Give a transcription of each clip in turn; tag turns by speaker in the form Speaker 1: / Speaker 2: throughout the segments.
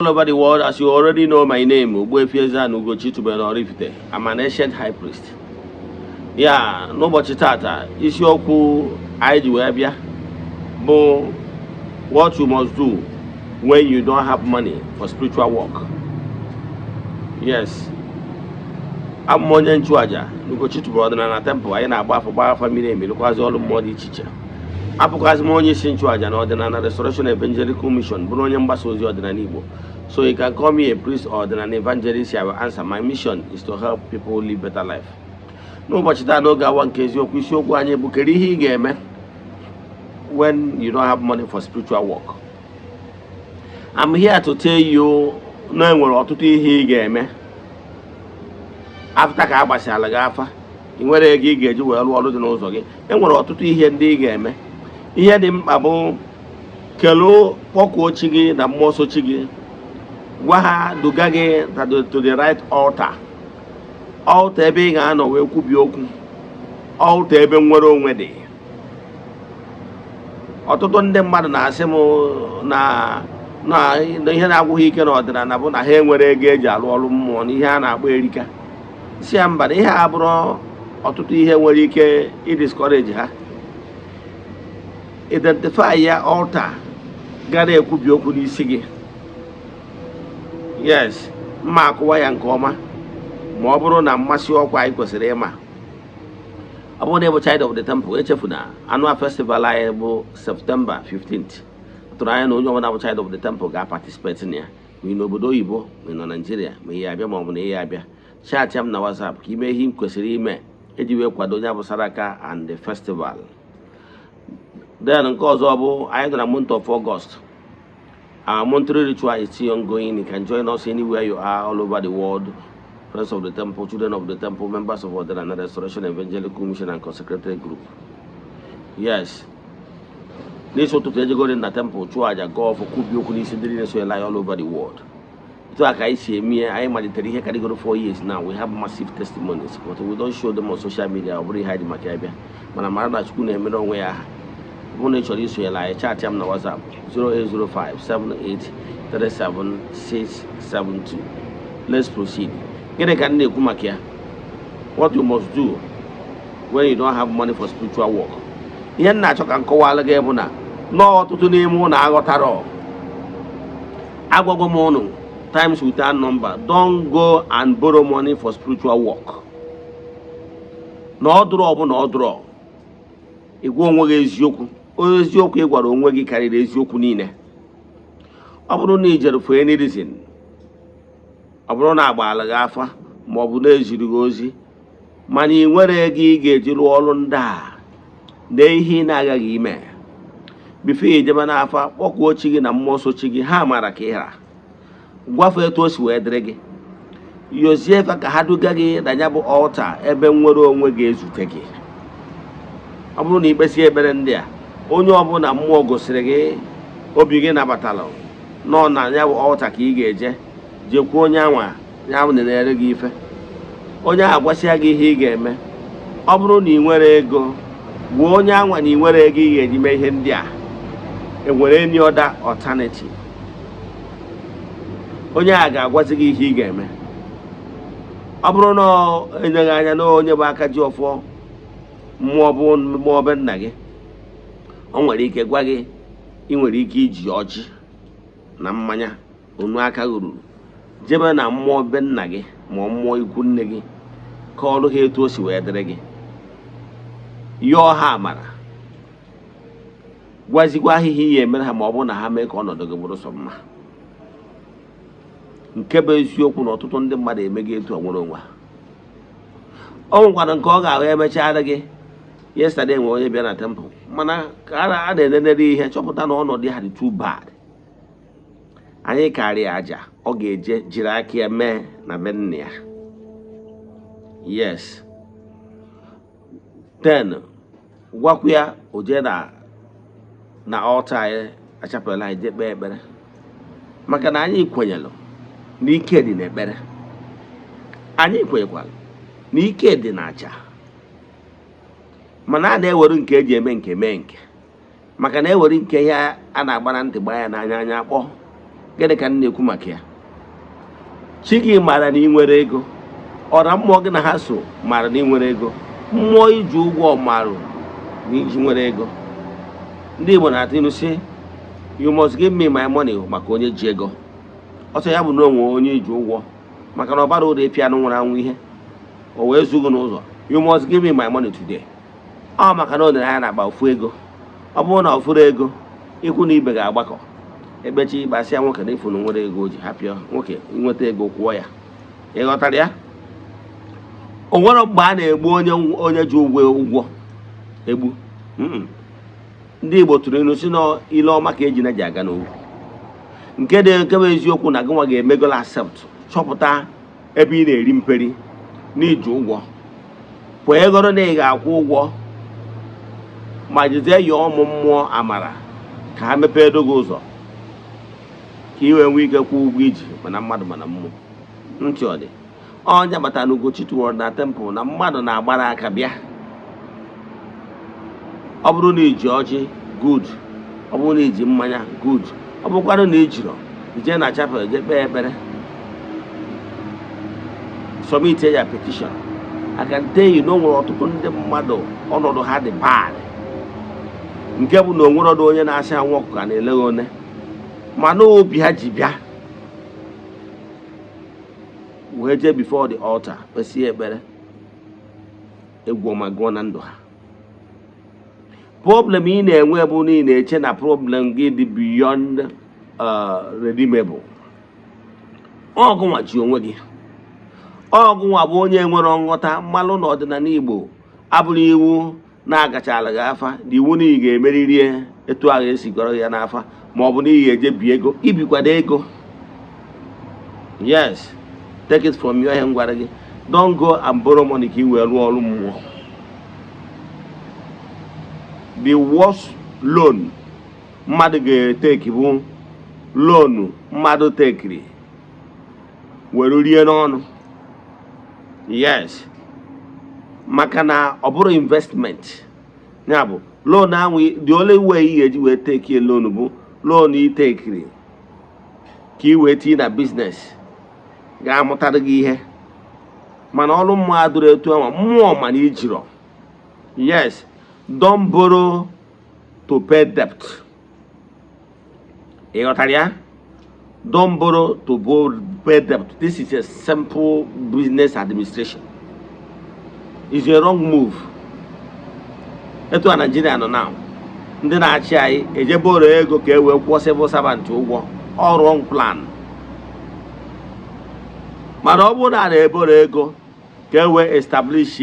Speaker 1: All over the world, as you already know my name, Ogbuefi Eze-Ana Ugochi tubelu Oraifite. I'm an ancient high priest. Ya n'ụbọchị tata, isiokwu anyị ji wee bịa bụ what you must do when you don't have money for spiritual work. Yes, abụ m onye nchụaja n'Ugochi tubelu ọdịnala temple. Anyị na-agba afọ, gbaa afa miri emi, lụkwazị ọrụ mmụọ dị iche iche. Abụkwazị m onye isi nchụaja na Ọdịnala Restoration Evangelical Mission, bụrụ onye mgbasa ozi ọdịnala Igbo. So you can call me a priest or an evangelist, I will answer. My mission is to help people live better life. N'ụbọchị taa, n'oge awa nke eziokwu, isiokwu anyị bụ kedu ihe ị ga-eme when you don't have money for spiritual work. I'm here to tell you na enwere ọtụtụ ihe ị ga-eme after ka a gbasịala gị afa, ị nwere ego ị ga-eji wee rụọ ọrụ dị n'ụzọ gị. Enwere ọtụtụ ihe ndị ị ga-eme. Ihe dị mkpa bụ kelu, kpọkuo chi gị na mmụọ so chi gị, gwa ha duga gị to the right altar, altar ebe ị ga-anọ wee kwubi okwu, altar ebe nnwere onwe dị. Ọtụtụ ndị mmadụ na-asị m na ihe na-agwụghị ike n'ọdịnala bụ na ha enwere ego eji arụ ọrụ mmụọ na ihe a na-akpọ erika. Si ya mba, na ihe a bụrụ ọtụtụ ihe nwere ike idiscourage ha. Identify ya altar gara ekwubi okwu n'isi gị. Yes, mma akụwa ya nke ọma ma ọ bụrụ na mmasị ọkwa anyị kwesịrị ịma. Ọ bụrụ na ị bụ child of the temple, echefuna annual festival anyị bụ September 15th. Tụrụ anya na onye ọbụla bụ child of the temple ga-participate na ya, ma ị n'obodo oyibo, ma ị nọ Naijiria, ma ị ya abịa ma ọ bụ na ị ya abịa. Chat m na WhatsApp ka ime ihe m kwesịrị ime iji wee kwado onye bụ Saraka and the festival. Then nke ọzọ bụ anyị nọ na month of August. Our monthly ritual is still ongoing. You can join us anywhere you are all over the world. Friends of the temple, children of the temple, members of Ọdịnala Restoration Evangelical Mission and Consecrated Group. Yes. N'isi ụtụtụ ejegori na temple chụọ aja, gọọ ọfọ, kwubi okwu n'isi ndị niile sonyere anyị all over the world. Etu a ka anyị si eme ya. Anyị malitere ihe karịgoro 4 years now. We have massive testimonies, but we don't show them on social media. Ọ bụrụ ihe anyị ji maka ya bịa, mana mara na Chukwu na-emere onwe ya aha. Ọ bụrụ na ị chọrọ isonyere anyị, chat m na WhatsApp 08057837672. Let's proceed. Gịnị ka m na-ekwu maka ya? What you must do when you don't have money for spiritual work. Ihe m na-achọ ka m kọwalụ gị bụ na n'ọtụtụ n'ime ụnụ aghọtara. Agwago m ụnụ times without number, don't go and borrow money for spiritual work. Na ọ dụrụ ọbụla ọ dụrụ, ịgwa onwe gị eziokwu. Eziokwu ị gwara onwe gị karịrị eziokwu niile. Ọ bụrụ na ị jere for any reason, ọ bụrụ na agbaala gị afa ma ọ bụ na eziri gị ozi, mana ị nwere ego ị ga-eji rụọ ọrụ ndị a na ihe ị na-agaghị ime before ijebe n'afa, kpọkuo chi gị na mmụọ so chi gị. Ha mara ka ị hara gwafe etu o si wee dịrị gị. Yozie efe ka ha duga gị na ya bụ altar ebe nnwere onwe ga-ezute gị. Ọ bụrụ na ikpesi ekpere ndị a, onye ọbụla mmụọ gosiri gị, obi gị nabatara nọ na ya bụ altar ka ị ga-eje jekwuo onye anwa ya bụ na-ere gị ife, onye ahụ agwasịa gị ihe ị ga-eme. Ọ bụrụ na ị nwere ego, gbuo onye anwa na ị nwere ego ị ga-eji mee ihe ndị a, enwere any other alternative? Onye a ga-agwazi gị ihe ị ga-eme. Ọ bụrụ na ọ enyeghị anya na onye bụ aka ji ọfọ mmụọ bụ mmụọ be nna gị, o nwere ike gwa gị ị nwere ike iji ọjị na mmanya onu aka ruru jebe na mmụọ be nna gị ma ọ mmụọ ikwu nne gị, kọọrọ ha etu o si wee dịrị gị, yọọ ha amara, gwazikwa ha ihe ihe emere ha ma ọ bụrụ na ha mee ka ọnọdụ gị bụrụ sọ mma. Nke bụ eziokwu na ọtụtụ ndị mmadụ emego etu a nwere onwe ha. O nwekwara nke ọ ga-ahụ emechara gị. Yesterday, nwere onye bịa na temple, mana ka a na-enenere ihe, chọpụta na ọnọdụ ya dị too bad. Anyị karịa aja ọ ga-eje jiri aka ya mee na be nna ya. Yes, then gwakwa ya o jee na altar anyị achapụla, anyị jee kpee ekpere, maka na anyị kwenyere na ike dị n'ekpere. Anyị kwenyekwara na ike dị n'aja, mana a na-ewere nke eji eme nke mee nke, maka na ewere nke ihe a na-agba na ntị gbaa ya n'anya anya akpọ. Gịnị ka m na-ekwu maka ya? Chi gị mara na ị nwere ego, ọra mmụọ gị na ha so mara na ị nwere ego, mmụọ iji ụgwọ marụ na iji nwere ego. Ndị Igbo na-atụ ilu sị, "You must give me my money," maka onye ji ego. Ọsọ ya bụ na onwe onye iji ụgwọ, maka na ọbara ụda ịpịa anụ nwụrụ anwụ ihe o wee zughị n'ụzọ. "You must give me my money today." Ọ maka na o nere anya na-akpa ofu ego. Ọ bụrụ na ọ fụrụ ego, ikwu na ibe ga-agbakọ ekpechi ikpe, asị ya nwoke na ifunu nwere ego o ji hapịa nwoke nweta ego kwụọ ya. Ị ghọtara ya? O nwere mgbe a na-egbu onye ji ụgwọ egbu. Ndị Igbo tụrụ ilu si na ile ọma ka ejina ji aga n'ogwu. Nke dị nke bụ eziokwu na gịnwa ga-emegola accept, chọpụta ebe ị na-eri mperi n'iji ụgwọ, kwee goro na ị ga-akwụ ụgwọ, ma jizie yọọ ụmụ mmụọ amara ka ha mepee gị ụzọ ka ị wee nwee ike kwụọ ụgwọ iji, mana mmadụ mana mmụọ. Ntị ọ dị ọnya batara na Ugochi tụwara na temple na mmadụ na-agbara aka bịa. Ọ bụrụ na iji ọjị, good. Ọ bụrụ na iji mmanya, good. Ọ bụrụkwanụ na ijirọ, ije na chapel jee kpee ekpere, submit ya petition. I can tell you na o nwere ọtụtụ ndị mmadụ ọnọdụ ha dị bad, nke bụ na o nwere ọdụ onye na-asị anwụ ọkụkọ a na-ele ha one, mana obi ha ji bịa wee jee before the altar kpesie ekpere, egwu ọma gụọ na ndụ ha. Problem ị na-enwe bụ na ị na-eche na problem gị dị beyond redeemable. Ọgụnwa ji onwe gị, ọgụnwa bụ onye nwere nghọta mmalụ na ọdịnala Igbo abụrụ iwu na-agachala gị afa na iwu na ị ga-emeriri etu ahụ esi gọrọ ya n'afa, ma ọ bụ na ị ga-eje bi ego ibikwado ego. Yes, take it from your ihe gwara gị, don't go and borrow money ka ị wee rụọ ọrụ mmụọ. The worst loan mmadụ ga-eteki bụ loan mmadụ tekiri were rie n'ọnụ. Yes, maka na ọ bụrụ investment ya bụ loan ahụ, the only way ị ga-eji wee take loan bụ loan ị tekiri ka ị wee tinye na business ga-amụtara gị ihe. Mana ọrụ mmụọ adịrị etu ahụ. Mmụọ mana ijirọ. Yes, don't borrow to pay debt. Ị ghọtara ya? Don't borrow to pay debt. This is a simple business administration. It's a wrong move. Etu a Nigeria nọ now, ndị na-achị anyị eje borrow ego ka e wee kwụọ civil servant ụgwọ, all wrong plan. Mana ọ bụrụ na a na-eborrow ego ka e wee establish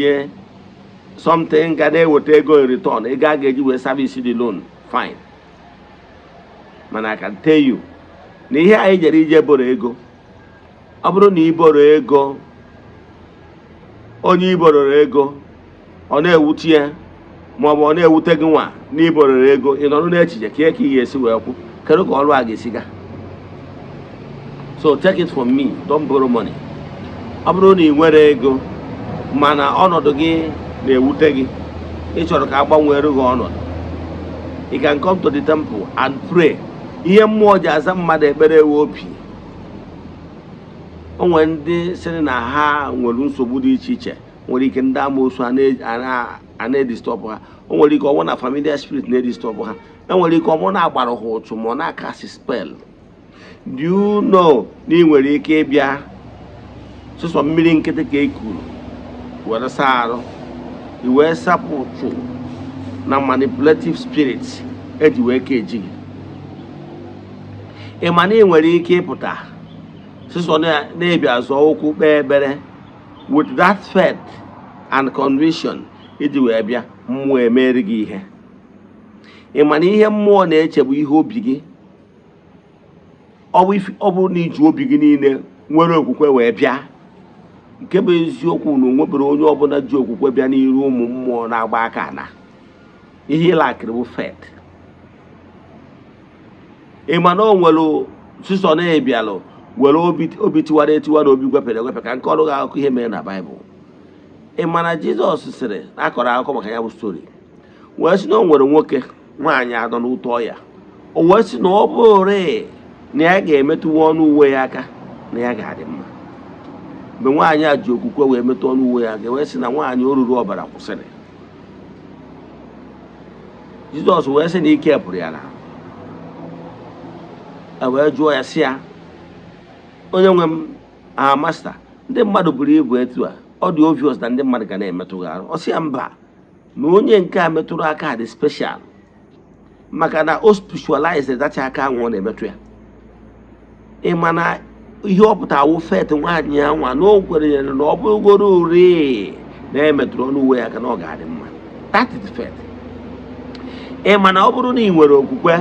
Speaker 1: something ga na-eweta ego in return, ego a ga-eji wee service the loan, fine. Mana I can tell you na ihe anyị jere ije borrow ego, ọ bụrụ na i borrow ego, onye i borrowro ego ọ na-ewute ya, ma ọ bụ ọ na-ewute gị nwa na i borrowro ego, ị nọrọ n'echiche ka ị ga-esi wee kwụ, kedu ka ọrụ a ga-esi ga. So take it from me, don't borrow money. Ọ bụrụ na ị nwere ego mana ọnọdụ gị na-ewute gị, ị chọrọ ka a gbanwere gị ọnọdụ, you can come to the temple and pray. Ihe mmụọ ji aza mmadụ ekpere ewe obi. O nwere ndị sịrị na ha nwere nsogbu dị iche iche, nwere ike ndị amoosu a na-edisturb ha, o nwere ike ọ bụrụ na familiar spirit na-edisturb ha, enwere ike ọ bụrụ na agbara ha ụchụ ma ọ na-acast spell. Do you know na ị nwere ike ịbịa sụsọ mmiri nkịtị ka e kuru were saa arụ, i wee sapụ ụchụ na manipulative spirits eji wee keji gị? Ị ma na ị nwere ike ịpụta sụsọ na-ebịa zọọ ụkwụ kpee ekpere with that faith and conviction iji wee bịa, mmụọ emeri gị ihe? Ị ma na ihe mmụọ na-eche bụ ihe obi gị. Ọ bụrụ na iji obi gị niile nwere okwukwe wee bịa, nke bụ eziokwu na onwebere onye ọbụla ji okwukwe bịa n'iru ụmụ mmụọ na-agba aka na ihe ịlakịrị bụ faith. Ị ma na o nwere sisọ na-ebialụ were obi tiwara etiwa na obi gwepịara egwepịa ka nke ọrụ gị akụkọ ihe mere na Baịbụl. Ị ma na Jizọs sịrị na akọrọ akụkọ maka ya bụ story wee sị na o nwere nwoke nwaanyị anọ n'ụtọ ọya, o wee sị na ọ bụrụ Na ya ga-emetụwa ọnụ uwe ya aka, na ya ga-adị mma. Mgbe nwaanyị a ji okwukwe wee metụ ọnụ uwe ya aka, wee sị na nwaanyị oruru ọbara kwụsịrị. Jizọs wee sị na ike pụrụ ya n'ahụ. E wee jụọ ya, sị ya, "Onye nwe m, a master, ndị mmadụ buru ibu etu a, ọ dị obvious na ndị mmadụ ga na-emetụ gị arụ." Ọ sị ya mba, na onye nke a metụrụ aka dị special, maka na o spiritualize dacha aka ahụ ọ na-emetụ ya. Ị ma na ihe ọ pụtara wụ faith nwaanyị anwa, na o kwenyere na ọ bụrụgoro uri na emetụrụ ọnụ uwe ya aka, na ọ ga-adị mma. That is faith. Ị ma na ọ bụrụ na ị nwere okwukwe,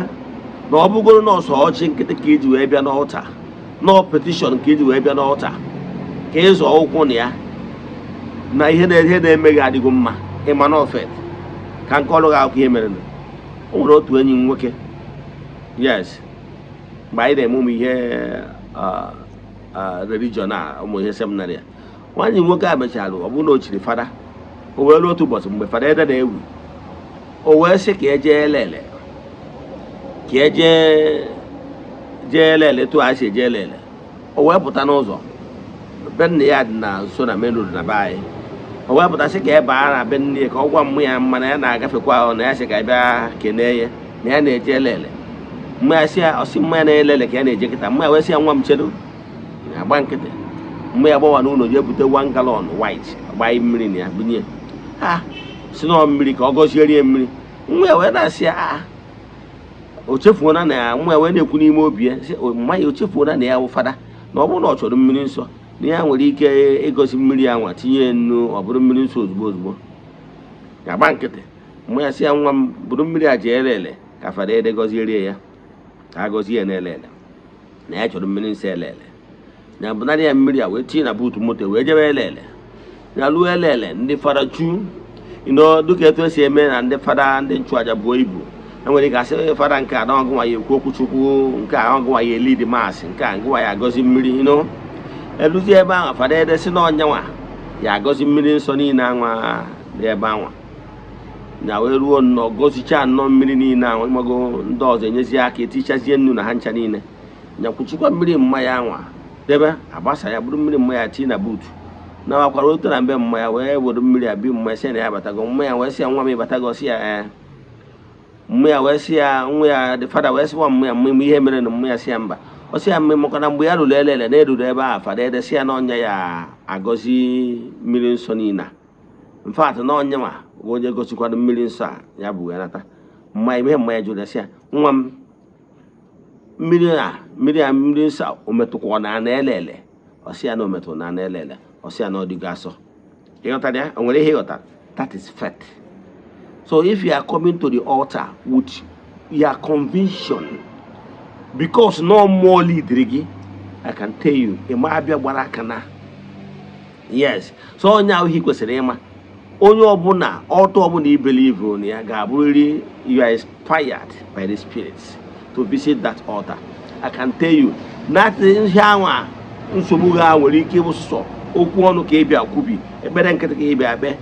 Speaker 1: na ọ bụgoro na ọsọ ọchị nkịtị ka iji wee bịa n'altar, nọ petition ka iji wee bịa n'altar, ka ịzọ ụkwụ na ya na ihe na-eme gị adịgo mma, ị ma na faith ka nke ọrụ gị. Akụkọ ihe mere, o nwere otu enyi m nwoke, yes, mgbe anyị na-eme ụmụ ihe religion a, ụmụ ihe seminary a, nwanne m nwoke a mechara, ọ bụrụ na o chiri fada. O wee ruo otu ụbọchị mgbe fada ede na-ewu, o wee sị ka eje elele, ka eje jee elele etu a si eje elele. O wee pụta n'ụzọ be nna ya dị na nso na main road na be anyị. O wee pụta sị ka ebe a na be nne ya, ka ọ gwa mmụ ya mma na ya na-agafekwa ahụ, na ya sị ka bịa kenee ya, na ya na-eje elele. Mma ya sị ya, ọsị mma ya na-elele ka ya na-eje kịta. Mma ya wee sị ya, "Nwa m, chedo." Na-agba nkịtị. Mma ya gbawa n'ụlọ, jee bute 1 gallon white, gbaa mmiri na ya, bunye ha, si na mmiri ka ọ gọzie ya mmiri. Nwa ya wee na-asị ya, "Ah, o chefuona na ya." Nwa ya wee na-ekwu n'ime obi ya sị, mma ya o chefuona na ya wụ fada, na ọ bụrụ na ọ chọrọ mmiri nsọ, na ya nwere ike ịgosi mmiri ya nwa, tinye nnu, ọ bụrụ mmiri nsọ ozugbo ozugbo. Ya gba nkịtị. Mma ya sị ya, "Nwa m, bụrụ mmiri a jee elele ka fada ede gọzierie ya, ka a gọzie ya n'elele, na ya chọrọ mmiri nsọ elele." Ya bụ narị ya mmiri a wee tinye na boot moto, wee jebe elele. Ya luo elele, ndị fada chu ino, dịka etu esi eme na ndị fada, ndị nchụaja buo ibu, enwere ike asị fada nke a na ọgụnwa ya ekwu okwu Chukwu, nke a ọgụnwa ya e-lead mass, nke a ngụnwa ya agọzi mmiri ino. Eluzie ebe ahụ, fada edesi na ọnyanwa ya agọzi mmiri nsọ niile anwa dị ebe anwa. Na wee ruo nnọọ, gọzichaa nnọọ mmiri niile ahụ, ịmago ndị ọzọ enyezie aka etichazie nnu na ha ncha niile. Nyakwuchikwa mmiri mmanya anwa debe agbasa ya, bụrụ mmiri mmanya tii na boot na wakwara otu na mbe mmanya, wee were mmiri abi mmanya, sị na ya batago. Mmanya wee sị ya, "Nwa m, ịbatago?" Sị ya, "Ee." Mmanya wee sị ya, nwa ya dị fada wee sịwa mmanya mmemme ihe mere na mmanya sị ya mba. Ọ sị ya mme maka na mgbe ya ruru elele na eruru ebe ahụ, fada ede sị ya na ọnya ya agọzi mmiri nsọ niile a. In fact, na ọnya ma bụ onye gosikwara mmiri nsọ a ya bụ wee nata mmanya. Ihe mmanya jụrụ ya, sị ya, "Nwa m, mmiri a, mmiri nsọ a, o metụkwa na ana elele?" Ọ sị ya na o metụrụ na ana elele. Ọ sị ya na ọ dịgo asọ. Ịghọtara ya? O nwere ihe ịghọtara? That is faith. So if you are coming to the altar with your conviction, because no more lead gị, I can tell you, ịma abịa gbara aka na yes. So onye ahụ ihe kwesịrị ịma, onye ọbụla ọtọ ọbụla i believe na ya ga-abụrịrị, you are inspired by the spirits to visit that altar. I can tell you na ihe anwa nsogbu gị ahụ nwere ike ịbụ sọ okwu ọnụ ka ị bịa kwubi, ekpere nkịtị ka ị bịa kpee,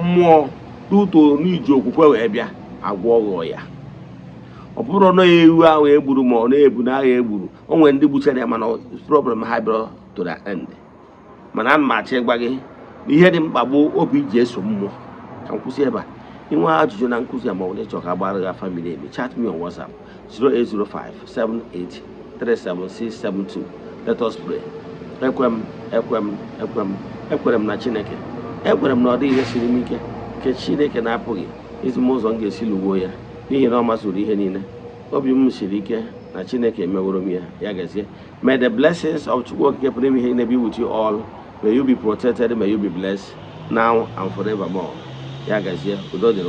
Speaker 1: mmụọ tuto n'iji okwukwe wee bịa agwọ ọghọ ya. Ọ bụrụ na ewu ahụ egburu ma ọ na-ebu na agha egburu, o nwere ndị gbuchara ya, mana problem ha bịara to the end. Mana ana m achọ ịgwa gị na ihe dị mkpa bụ obi ji eso mmụọ. Ka m kwụsị ebe a. Inwe ajụjụ na nkụzi a, ma ọ bụ na ịchọ ka agbara gị afa miri emi, chat me on WhatsApp 0805 7837672. Let us pray. Ekwe m, ekwe m, ekwe m, ekwere m na Chineke. Ekwere m na ọ dịghị ihe siri m ike nke Chineke na-apụghị izi m ụzọ m ga-esi lụgbuo ya, n'ihi na ọ masịrị ihe niile. Obi m siri ike na Chineke emeworo m ya. Ya gazie. May the blessings of Chukwu Okike pụrụ ime ihe niile be with you all. May you be protected, may you be blessed now and forevermore. Ya gazie, udo dịrị.